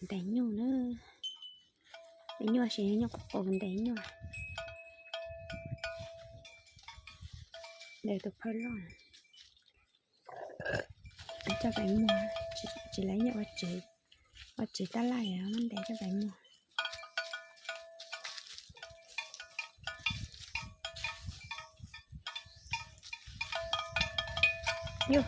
ແດງຢູ່ເນີ ແດງຢູ່ຊິຍົກໂກນແດງຢູ່ ແດງຕົວເພິ່ນລອນ ເຈົ້າໃບໝໍ ຊິ ຊິໄລ່ຍອດເຈ ອອດເຈຕາໄລ່ອະ ມັນແດງເຈົ້າໃບໝໍ. ຢູ່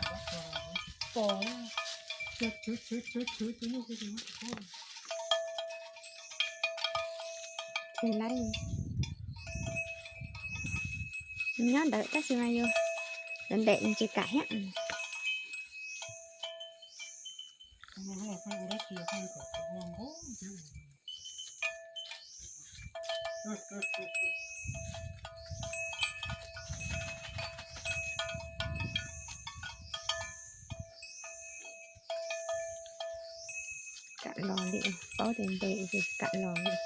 ເປັນໄລ ຍ້ອນເດີ ຈັກຊິວ່າຢູ່ ໂດນແດດມັນຊິກະແຮງ. ກະລໍເລຍ ເປົ້າແດງໆ ກະລໍເລຍ.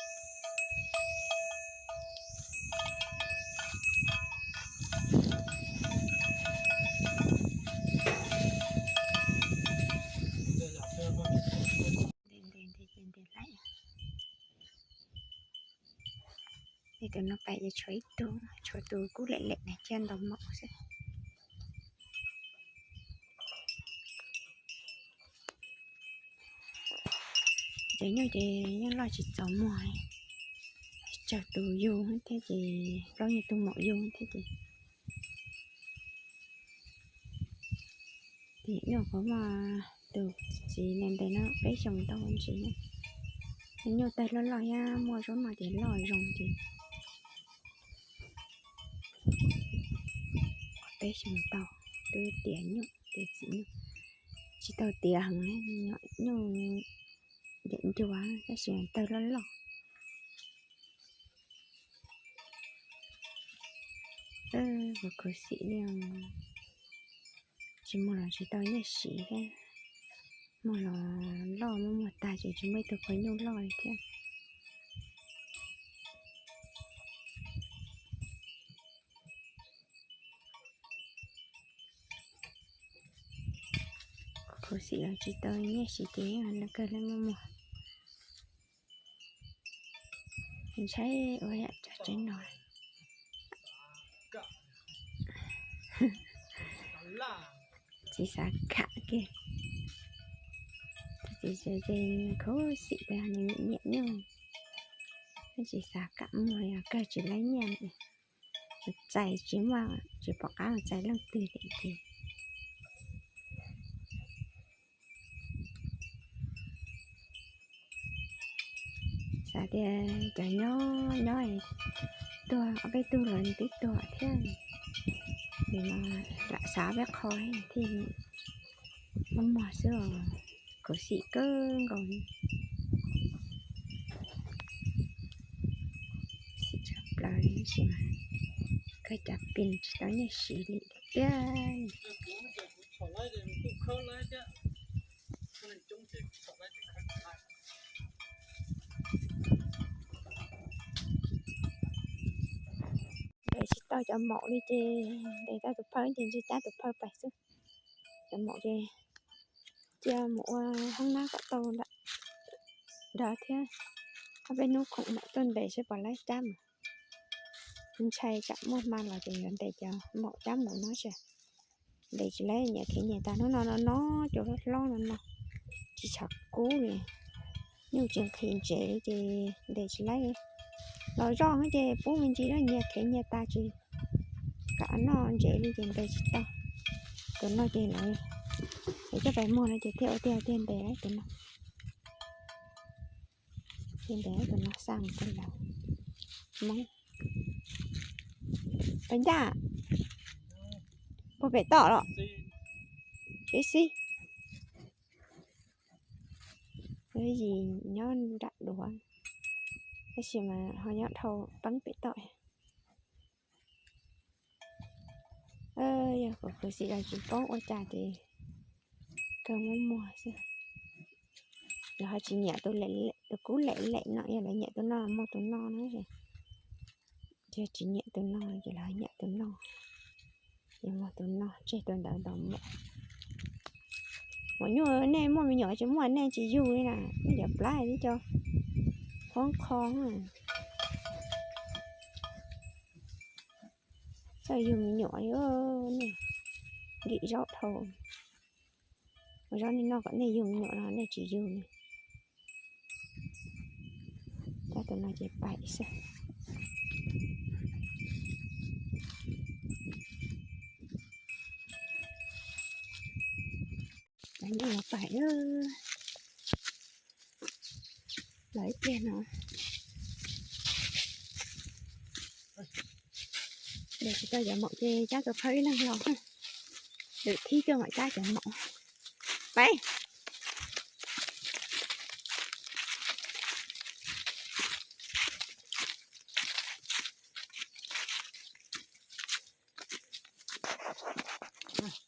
ເດນເດນເດນເດນໄລ່ ເດນເດນໄປ ຢ່າຊ່ອຍຕູ ຊ່ອຍຕູກູເລັກໆ ໃນຈຽນດອກໝໍກຊິ ຈະຍັງຈະຍັງລໍຊິເຈົ້າໝໍ ເຈົ້າຕູຢູ່ຫັ້ນແທ້ຈິ ລໍຢູ່ຕູໝໍຢູ່ຫັ້ນແທ້ຈິ. ເຕະໂຍກເຂົ້າມາ ໂຕສີແດງໆເນາະ ໄປສົ່ງຕໍ່ມັນສີເນາະ ໂຍກແຕ່ຫຼໍ່ໆ ຍາມົວຊົນມາເຕະຫຼໍ່ຍົງຈິ ໄປສົ່ງຕໍ່ ໂຕເຕະໂຍກ ເຕະສີໂຍກ ຊິໂຕເຕະຫັ້ນແຫຼະ ໂຍກ ໂຍກ ເດນຈົວ ແຕ່ສີແດງຫຼໍ່ໆ. ເອີ ບໍ່ຄືສີດຽວ ຊິໝົດລະ ຊິຕ້ອງແຍກສີແທ້ ໝົດລະ ຫຼໍ່ມາໝົດຕາ ຊິ ຊິບໍ່ຕົກໄປໂຍກຫຼໍ່ແທ້. ໂຄສີລາວຈິໂຕເຍຊິເກ ແລ້ວກໍເລີຍມາໝໍ ມັນໃຊ້ໂອຍອະຈອດໃຈໜອຍ ຊິສາກະເກ ຊິເຈໂຄສີແຕ່ອັນນີ້ເນຍ ມັນຊິສາກະມວຍອະ ກໍຊິໄລ່ເນຍ ໃຈຈິມວ່າ ຈິປອກອາໃຈເລື່ອງຕື່ນເດ ສາເດຈະຍ້ອຍ ຍ້ອຍຕົວ ເອົາໄປຕູ້ຫຼອນຕິດຕົວເທື່ອ ນີ້ມາລະສາແບກຄອຍທີ່ ມັນໝໍເສື້ອ ໂຄສີເກີງກ່ອນ ຊິຈັບປານີ້ຊິມາ ກໍຈັບປິ່ນຊິຕ້ອງໃຫ້ສີລິເທື່ອ ເດຊິເຕົ້າຈະໝອກນີ້ເຈ ເດຕາຕຸເພີເຈ ຊິຕາຕຸເພີໄປຊຶ ຈະໝອກເຈ ຈະໝອກວ່າຫ້ອງນ້ຳກໍໂຕລະ ດາເທຍ ເອົາໄປນຸ່ງຂອງໝອກຕົ້ນເດຊິປະໄລຈ້ຳ ມັນໃຊ້ຈະໝົດມາລະເຈ ເດຈະໝອກຈ້ຳໝອກນ້ອຍຊະ ເດຊິໄລເນຍເຂເນຍຕານ້ອຍໆ ໂຈລົດລ້ອງນັ້ນເນາະ ຈິສາກູເນຍ ຢູຈຶ່ງເຂນເຈເຈ ເດຊິໄລ ລອຢອງເຈ ປູມັນຈິລະເນຍເຂເນຍຕາຈິ ກະອັນນໍເຈນີ້ເຈ ເດຊິຕາ ໂຕນ້ອຍເຈໄລ ເດຈະໄປໝົດລະເຈ ທຽວທຽວທຽວເດໄລໂຕນ້ອຍ ເຫັນແຕ່ຕົວນອກສ້າງເປັນແລ້ວ ມອງ ປັນຍາ ບໍ່ເປັນຕໍ່ເນາະ ເອຊິ ເອີຍ ຍ້ອນດະຫຼວງ ເອຊິມາ ເຮົາຍ້ອນເທົ່າປັງເປັນຕໍ່ ເອີ ຢາກຂໍຄືຊິໄດ້ກິນປ້ອງໂອຈາເດ ເກີໝັ່ວໆ ຊິ ແລ້ວເຮົາຊິແຫຍະໂຕແຫຼະໆ ໂຕກູແຫຼະໆ ເນາະ ຢ່າໄດ້ແຫຍະໂຕນ້ອຍ ໝໍໂຕນ້ອຍນະ ເຈົ້າຊິແຫຍະໂຕນ້ອຍ ຢ່າໄດ້ແຫຍະໂຕນ້ອຍ ຢ່າໝໍໂຕນ້ອຍ ເຈົ້າໂຕໃດດອກໝໍ ໂຕ Mỏ nhổ, nê mua mì nhổ chứ mua nê chỉ dù đi nè, mì nhổ plái đi cho. Khong khong à. Sao dù mì nhổ đi ơ, nê. Gị rót thôi. Rót đi nó có nê dù mì nhổ nó, nê chỉ dù nè. Cho tụi nó chỉ bảy sao. Đánh nó bảy ơ. Lấy tiền nó. Để chúng ta giả mạo chê chắc tôi thấy năng lòng. Để thi cho mọi cái giả mạo. Bảy.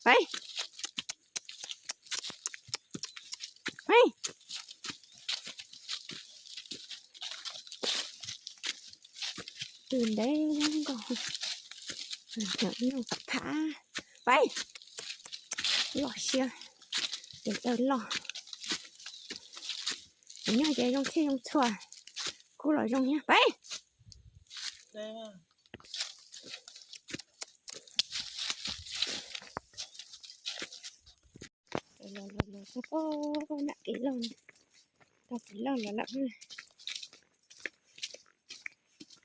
Bảy. Bảy.ตื่นได้ยังก่อน เดี๋ยวยุ่งกับผ้า ไป หล่อเชียว เดี๋ยวเออหล่อ เดี๋ยวย่อยจะยงเที่ยวยงทั่ว กูหล่อยงเนี้ย ไป Ô, nặng ký lông. Tao ký lông nó nặng hơn.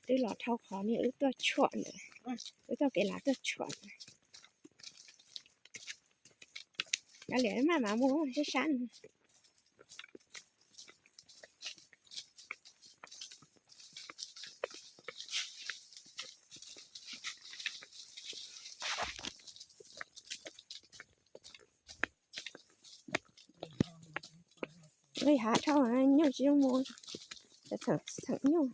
Tôi lọt thâu khó nên ước tôi chuộn nữa. Ước tôi cái lá tôi chuộn. Nó lẻ mà mà mua sẵn sẵn. Ơi, hả, thâu hả, nhung chứ nhung mua. Để thử, thử nhung.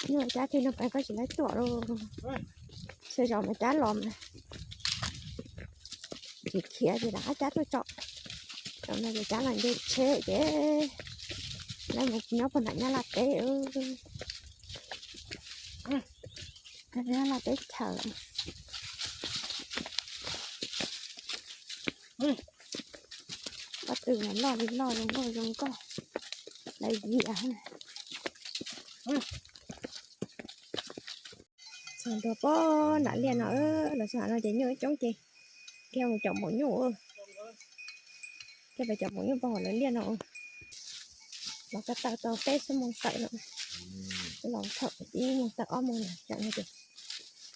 Nhung chát thì nó phải có chỉ lấy tuột luôn. Sẽ dọn mà chát lòm này. Chỉ khía thì đã chát tôi chọn. Trong này thì chát là đi chế chứ. Lấy một nhóc con nặng nhá là té ư. Cái đó là cái thở. Bắt từ nó lo đi lo, lông coi, lông coi. Đây gì à? Sao tôi có đã liền nó, ơ, là sao nó chạy nhớ chống chị. Kêu một chậu mổ nhổ ơ. Kêu phải chậu mổ nhổ bỏ nó liền nó. Nó cắt tao tao tết số mông sợi nó. Nó thở đi mông sợi ôm mông này, chọn như kiểu.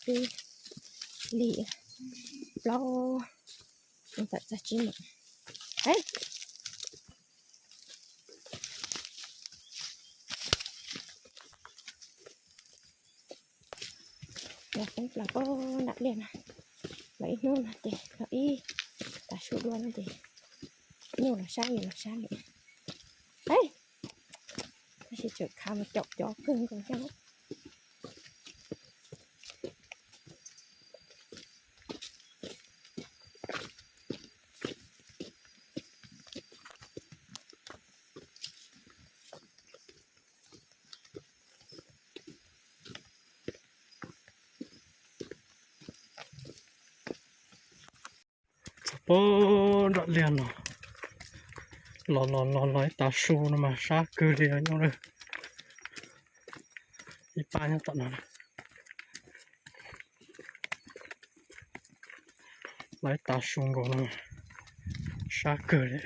Đi. Lì. Blau. Mông sợi ra chín mông. Đấy. Là cũng là có nặng liền à. Lấy nó là để nó y. Ta sụt đua nó để. Nhiều là sai, nhiều là sai. Đấy. Nó sẽ chở khá mà chọc chó cưng còn sao. Ơ, đọt liền nó. Lò, lò, lò, lò, ta su nó mà sát cứ đi nó rồi. Ít pa nó tọt nó. Lái ta su ngô nó mà. Sát cứ đi.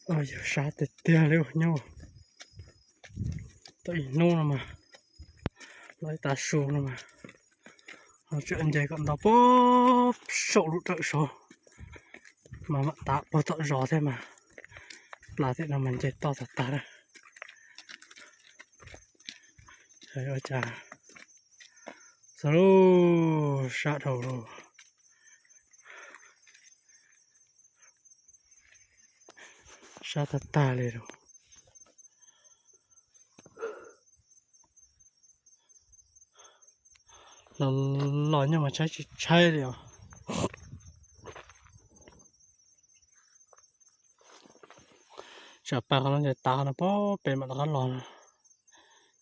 Ôi, sa tê tê liu nhu. Tao ih nu no mà. Lái ta su no mà. Nó chuyện dây còn tao pop sổ lũ trợ số. Mà mặn ta pop tọt gió thế mà. Là thế nào mình dây to thật ta đây. Trời ơi chà. Sa lô, sa thầu lô. Sa ta ta lê lô. Lò, lò nhưng mà cháy, cháy đi à. ຈະປາກຳລັງຈະຕານະ ປະເປັນມາຕະການຫຼອນ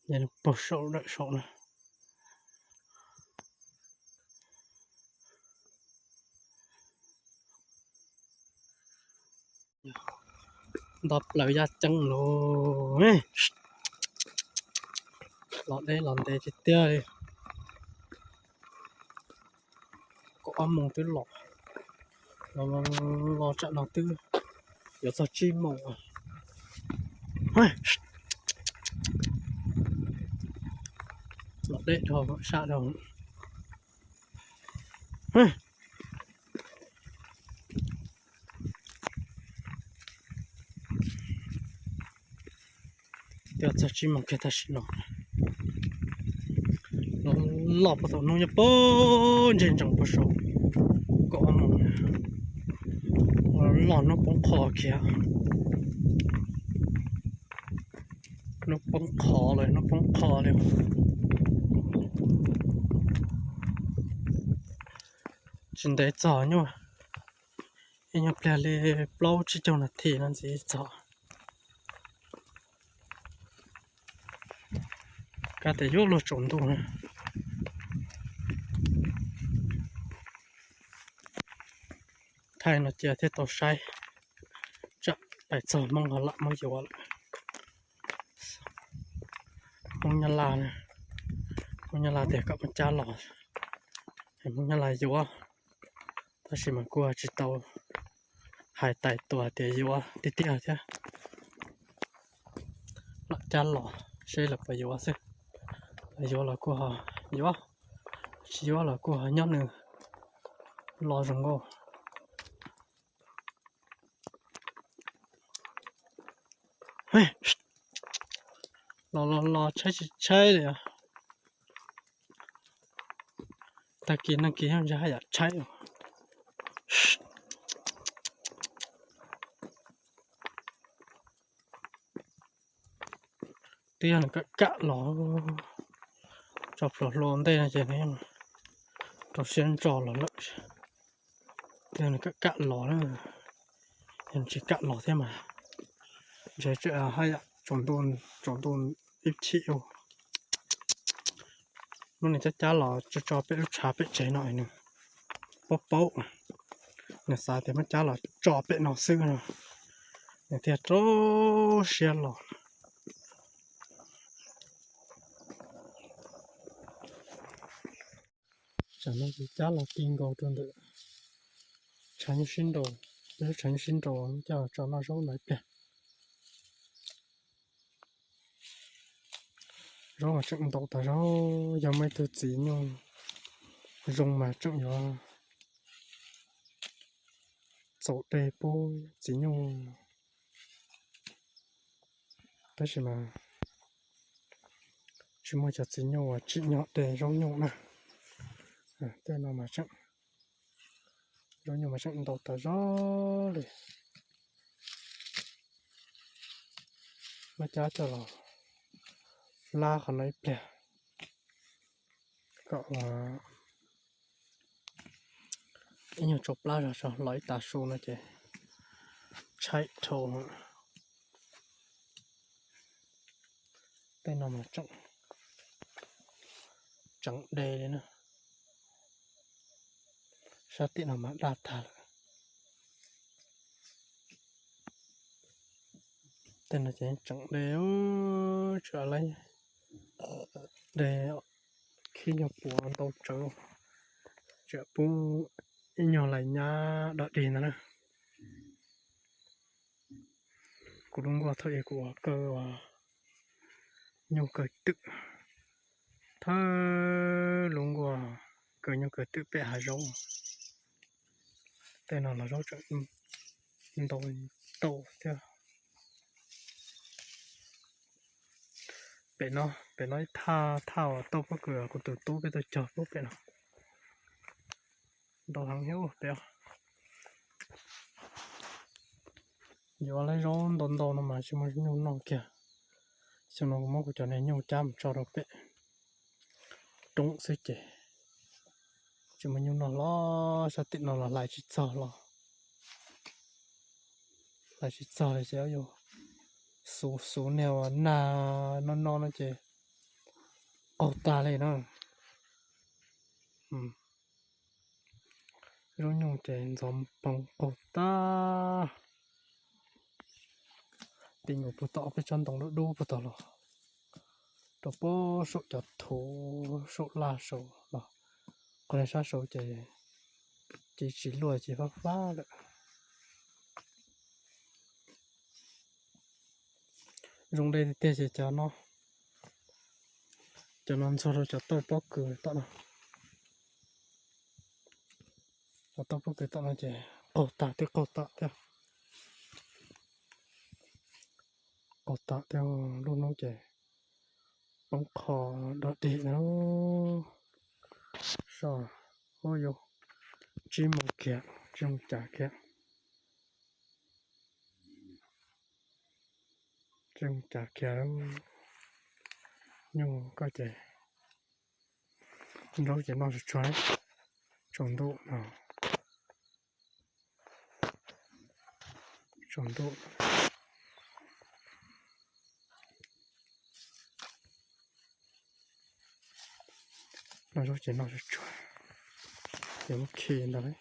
ເຢັນປະໂຊກເດີໂຊກນະ. ດັບເລີຍ ຢາກຈັງໂລຍ ຫຼອນເດ ຫຼອນເດ ເຕີຍເຕີຍເລີຍ. ກໍອ້ອມມົງຕື້ຫຼໍ່ ລອ ລອ ລອຈະນອນຕື້ ດຽວຊາວຈີ່ໂມງ ເຮີ້ຍ ລອເດດອກຊາດອກ ເຮີ້ຍ ເດວຈະຊິມາເກຕາຊິໂນ ລອບປະຕູນຸຍະໂປ ເຈັນຈັງປະໂຊ ກໍມາ ລອນນົກປົງຄໍເຂຍ ນົກປົງຄໍເລີຍ ນົກປົງຄໍເລີຍ ຈິນໄດ້ຈອຍຢູ່ ອີຫຍັງແປເລເປົ່າຈິເຈົ້າໜ້າທີ່ນັ້ນຊິຈອຍ ກະແຕ່ໂຍກລົດຈົນດູນະ ໄທນະເຈຍເທໂຕໄຊ ຈະໄປຈອຍມົງກະລະ ມົງຢວລະ ມົງຍາລານະ ມົງຍາລາແຕ່ກະມັນຈາຫຼໍ ໃຫ້ມົງຍາລາຢວ ຖ້າຊິມາກົວຈິເຕົາ ຫາຍຕາຍຕົວເຕຍຢູ່ວ່າຕິເຕຍເທຍ ລະຈານຫຼໍ ເຊລະປະໂຍຊະ ປະໂຍລະກົວ ໂຍ ຊິໂຍລະກົວ ຍອດໜຶ່ງ ລອຈັງໂງ ເຮີ້ຍ ລອ ລອ ລອ ໃຊ້ ໃຊ້ເລີຍ ຕາກີ້ນັ່ງກີ້ຍັງຈະໃຫ້ຢາກໃຊ້ ເຕືອນກະກະຫຼໍ ຈອບຫຼໍໂລນເດ້ນະເຈນີ້ ໂຕຊຽນຈອບຫຼໍເລີຍ ເຕືອນກະກະຫຼໍເລີຍ ຍັງຊິກະຫຼໍເທມາ ຈະ ຈະໃຫ້ຈອນໂດນ ຈອນໂດນ ອີກທີໂອ ມື້ນີ້ຈະຈ້າຫຼໍ ຈະຈອບເປັນລູກຊາເປັນໃຈໜ້ອຍໜຶ່ງ ເປົ່າໆ ເນື້ອຊາແຕ່ມັນຈ້າຫຼໍ ຈອບເປັນໜໍຊື່ເນາະ ຢ່າງເທໂຕເຊຍຫຼໍ ຈາກນັ້ນຈະຈ້າຫຼໍກິນກໍຈົນເດີ ຊາຍຊິນໂດ ເປັນຊາຍຊິນໂດ ຈະຈອບມາໂຊໄດ້ເປັນ ໂລມາຈັ່ງໂດຕາໂລ ຍັງໄມ່ຖືກຈີໂຍ ລົງມາຈັ່ງຢູ່ ໂສເຕໂປຍຈີໂຍ ກະຊິມາ ຊິມາຈາກຈີໂຍ ຈີໂຍເຕໂລໂຍນະ ເຕນອມາຈັ່ງ ໂລໂຍມາຈັ່ງໂດຕາໂລເລີຍ ມາຈ້າຈະລອ ລາຂອງໄນແປ ກະວ່າ ອີ່ຫຍັງຈົບລາວ ລອຍຕາຊູນະເຈ ໃຊ້ໂທ ແຕ່ນອມາຈັງ ຈັງເດເລີຍນະ ຊາຕິນອມາດາທາ ແຕ່ນອມາຈັງເດ ເອີ ຈະອາໄລ ເດ ຂີ້ຍາປົວອັນໂຕເຈີ ຈະປຸງອີ່ຫຍັງໄລຍາດອກດີນະ ກູລຸງກວ່າເທົ່າເອກູວ່າເກີວ່າ ໂຍເກີຕຶ ເທີລຸງກວ່າເກີໂຍເກີຕຶເປະຫາໂຈ ແຕ່ນອນລະໂຈຈະ ໂຕ ໂຕເທື່ອ ເປັນເນາະ ເປັນນ້ອຍທ່າ ທ່າວ່າໂຕກໍເກີ ກູຕູຕູ້ເປັນໂຕຈອບເປັນເນາະ ໂຕຫັງເຫີວເປັນ ຢູ່ອາໄລໂຈ ໂດນໂດນມາຊິມາຢູ່ນອກເກຍ ຊິມາກໍມາກໍຈະໃນຢູ່ຈ້ຳຈອດເປັນ ຕົງຊິເຈ ຈະມາຢູ່ນອກລໍ ສະຕິນອກລໍ ຫຼາຍຊິເຈົ້າລໍ ຫຼາຍຊິເຈົ້າເລີຍເຈົ້າຢູ່ ສູງສູງແນວໜ້ານອນໆນັ້ນເຈ້ ເຂົ້າຕາເລີຍເນາະ. ອືມ ລົງຍຸງເຈ້ ຈອມປອງເຂົ້າຕາ ຕິງໂອປຸຕອກໄປຈອນຕອງດູໆ ປຸຕອກລະ ໂຕໂປໂຊຈະໂທໂຊລາໂຊລະ ຄົນຊາໂຊເຈ້ ຈີຈີລວຍຈີຟ້າຟ້າລະ. ລົງໄດ້ເຕະເຈຈາເນາະ ຈະນອນໂຊໂລຈະໂຕໂປກືຕະເນາະ ຈະໂຕໂປກືຕະເນາະເຈ ເຂົ້າຕາເຕະ ເຂົ້າຕາເຕະ ເຂົ້າຕາເຕະ ລູກນ້ອງເຈ ປອງຂໍດອກເດະເນາະ ຊໍ ໂອ້ໂຍ ຈິມເກະ ຈິມຈາເກະ ຈຶ່ງຈະຂຽວ ຍຸງກໍຈະ ໂດຈະນອນຊວຍ ຊົງດຸເນາະ ຊົງດຸ ນອນຊວຍ ນອນຊວຍ ດຽວເຄນດອກເລີຍ.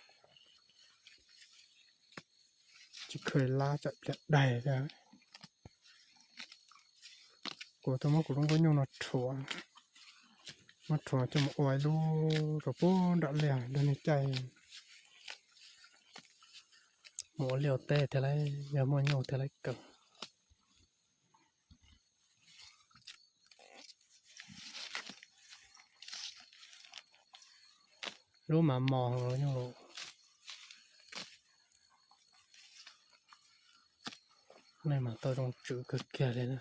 ຈະເຄີຍລາຈະ ຈະໄດ້ແລ້ວ ກູໂຕມາ ກູລົງກໍຍົງນອດຖົວ ມາຖົວຈະມາອອຍລູກ ກໍປູດດະແລ້ວ ໂດຍໃນໃຈ ໝໍລຽວແຕ່ເທື່ອໃດ ຢ່າມາໂຍເທື່ອໃດເກີດ ລູກໝາໝໍ ເຮົາຍັງໂລ ແມ່ນໝາໂຕຈອງຈື່ກຶກແກ່ເລີຍນະ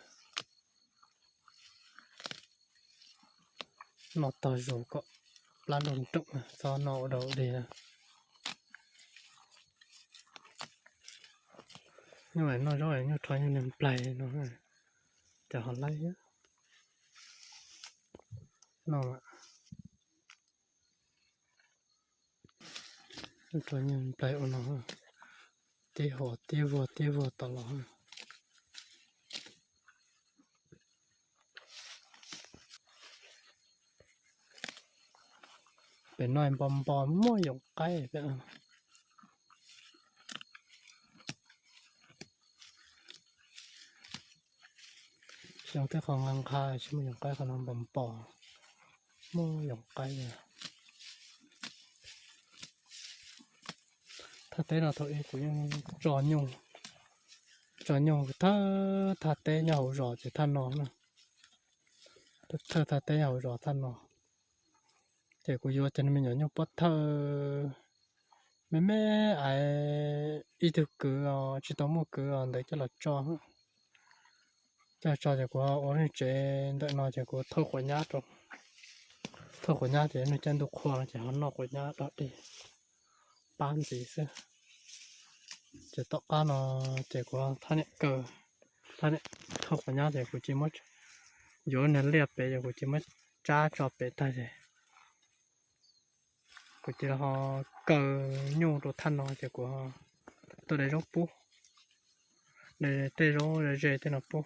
ນອກຕາໂຈກໍ ປານດົນຕຶກນະ ຊໍນອກດອກດີນະ ຍອດ ຍອດ ຍອດ ຍອດ ຍອດ ຈະຫອດໄລ່ ນອກ ໂຕນີ້ມັນໄປໂອເນາະ ຕີຫົວ ຕີຫົວ ຕີຫົວຕະຫຼອດ ເປັນໜ້ອຍບອມໆ ໝໍຢອງໄກ່ເປັນ ສຽງແຕ່ຂອງຫຼັງຄາ ຊິມາຢອງໄກ່ຂະໜອມບອມປອ ໝໍຢອງໄກ່ ຖ້າແຕ່ນອກໂທເອ ກູຍັງຈອນຍຸງ ຈອນຍຸງ ຖ້າ ຖ້າແຕ່ຍາວຈອ ຈະທ່ານນອນນະ ຖ້າ ຖ້າແຕ່ຍາວຈອ ທ່ານນອນ ເຈົ້າ ກູຢູ່ວ່າຈະແມ່ນຫຍັງ ຍັງປອດເທີ ແມ່ ແມ່ອາຍ ອີ່ຕູກືອ ອາ ຊິໂຕໝູກືອ ອັນໃດຈະລະຈອ ຈະຈອ ຈະກູເອົາໂອນີ້ເຈ ເດີນອນ ຈະກູໂທກວ່າຍາໂຕ ໂທກວ່າຍາເຈ ໜຶ່ງຈັນດຸຄວາ ຈະເອົານອກກວ່າຍາດອກເດ ປານສີເສືອ ຈະຕອກການອ ຈະກູເອົາທ່ານນີ້ເກີ ທ່ານນີ້ໂທກວ່າຍາ ຈະກູຈິມາ ໂຍນແນວລຽບເປ ຈະກູຈິມາ ຈາຈອເປຕາເຈ ກູຈິລະຮໍເກີຍູໂຕທ່ານນອ ຈະກູໂຕໃດໂລປູ ໃດເຕໂລ ໃດເຈເຕນອປູ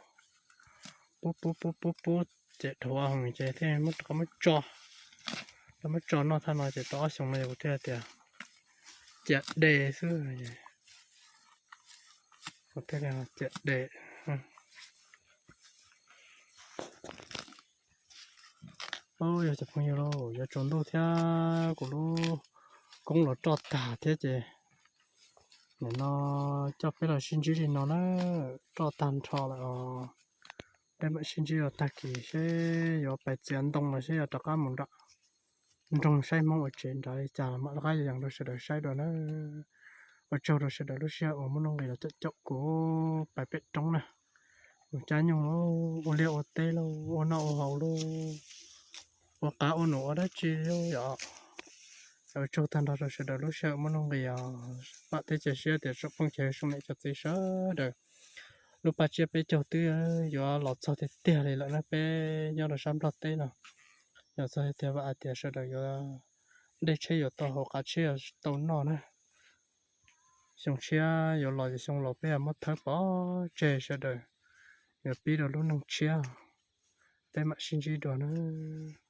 ປູ ປູ ປູ ປູ ປູ ເຈໂທອາຫຶງເຈເຕ ມັນກໍມາຈອ ແລ້ວມາຈອນອກທ່ານນອ ເຈໂຕອາສົງໃນກູເຕເຕ ເຈເດຊື ກູເຕເດ ເຈເດ ອື ໂອ້ ຢາກຈະພຸງຢູ່ໂລ ຢາກຈົນລູກເທື່ອ ກູລູກ ກົງຫຼໍ່ຕອດຕາເທື່ອເຈ ແນ່ນອນ ເຈົ້າເປັນລາຊິນຈິລິນນອນເນີ ຕອດຕານທໍລະອອ ໄດ້ມາຊິນຈິລະຕາກີເຊ ຢໍໄປເຈຍນດົງລະເຊ ຕະກາມຸນດະ ດົງໄຊມົງ ໂອເຈນດາລິຈາ ມະລະກາຍາຍັງໂດເຊໂດໄຊໂດເນີ ໂອໂຈໂດເຊໂດລູເຊຍ ໂອມຸນົງເກລະຈະຈົກກູ ໄປເປັດຕົງນະ ໂອຈາຍຸງໂລ ໂອເລໂອເຕໂລ ໂອນາໂອເຮົາໂລ ໂອກາໂອໜູ ໂອດາຈິໂລຍາ ໂອໂຈຕັນດາໂດເຊໂດລູເຊຍ ໂອມຸນົງເກລະ ປະເຕເຈເຊຍ ເຕຈະປົງເຈຊຸງເນຈະຕິເຊເດີ ລູກປາເຈຍເປໂຈຕື້ ເອີ ຢໍຫຼໍ່ຊອເຕເຕເລີຍລະນະເປ ຍອດລະຊາມຫຼໍ່ເຕເນາະ ຢໍຊອເຕເຕວ່າອາເຕເຊເດີ ຢໍ ເດເຊ ຢໍໂຕໂຮກາເຊ ໂຕນອນະ ຊົງເຊຍ ຢໍຫຼໍ່ ຢໍຊົງຫຼໍ່ເປ ມາເທີປອເຈເຊເດີ ນະ ເຫຼືອປີດອກລູກໜຶ່ງເຊຍ ໄດ້ມາຊິນຈີດອກນະ.